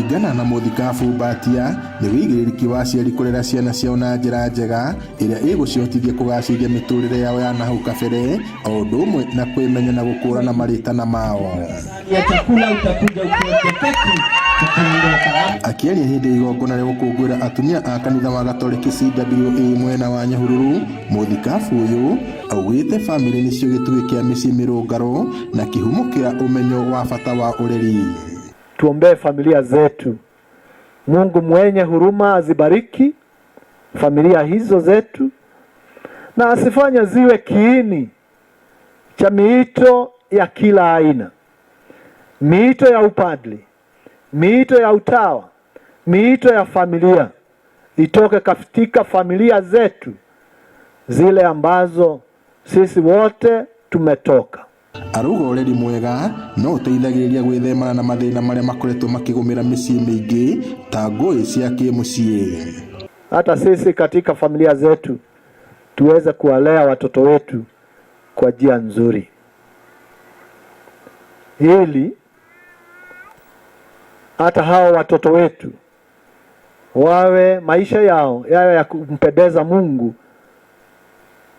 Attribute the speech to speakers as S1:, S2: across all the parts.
S1: Kũringana na mũthikabu Mbatia, nĩ wĩigĩrĩrĩki wa aciari kũrera ciana ciao na njĩra njega ĩrĩa ĩgũcihotithia kũgacĩrithia mĩtũrĩre yao ya nahau kabere o ũndũ ũmwe na kwĩmenya na gũkũrana marĩtana mao.
S2: Ya chakula utakuja ukiweke keki tukiongea.
S1: Akĩaria hĩndĩ ya igongona rĩa gũkũngũĩra atumia a kanitha wa Gatoreki CWA mwena wa Nyahururu, mũthikabu ũyũ augĩte bamĩrĩ nĩcio gĩtugĩ kĩa mĩciĩ mĩrũngarũ na kĩhumo kĩa ũmenyo wa bata wa ũreri.
S3: Tuombee familia zetu. Mungu mwenye huruma azibariki familia hizo zetu na asifanye ziwe kiini cha miito ya kila aina, miito ya upadri, miito ya utawa, miito ya familia itoke katika familia zetu zile ambazo sisi wote tumetoka.
S1: Arauga ũreri mwega no ũteithagĩrĩria gwĩthemana na mathĩna marĩa makoretwo makĩgũmĩra mĩciĩ mĩingĩ ta ngũĩ cia kĩmũciĩ.
S3: Hata sisi katika familia zetu tuweze kuwalea watoto wetu kwa njia nzuri, ili hata hao watoto wetu wawe maisha yao yawe ya kumpendeza Mungu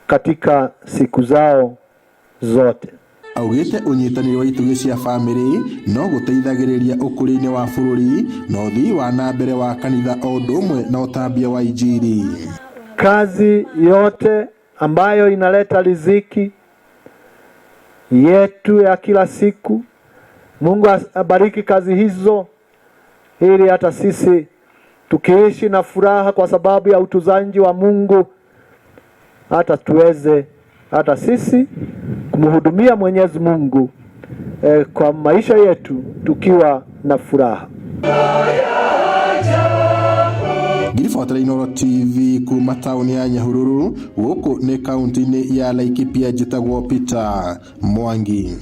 S3: katika siku zao zote.
S1: Augĩte ũnyitanĩri wa itugĩ cia bamĩrĩ no gũteithagĩrĩria ũkũria-inĩ wa bũrũri na ũthii wa na mbere wa kanitha o ũndũ ũmwe na ũtambia wa injiri.
S3: Kazi yote ambayo inaleta riziki yetu ya kila siku, Mungu abariki kazi hizo, ili hata sisi tukiishi na furaha kwa sababu ya utunzaji wa Mungu, hata tuweze hata sisi kumhudumia Mwenyezi Mungu kwa maisha yetu tukiwa na furaha.
S1: Ngiribotera Inooro TV kuma taũni ya Nyahururu gũkũ nĩ kaunti-inĩ ya Laikipia njĩtagwo Peter Mwangi.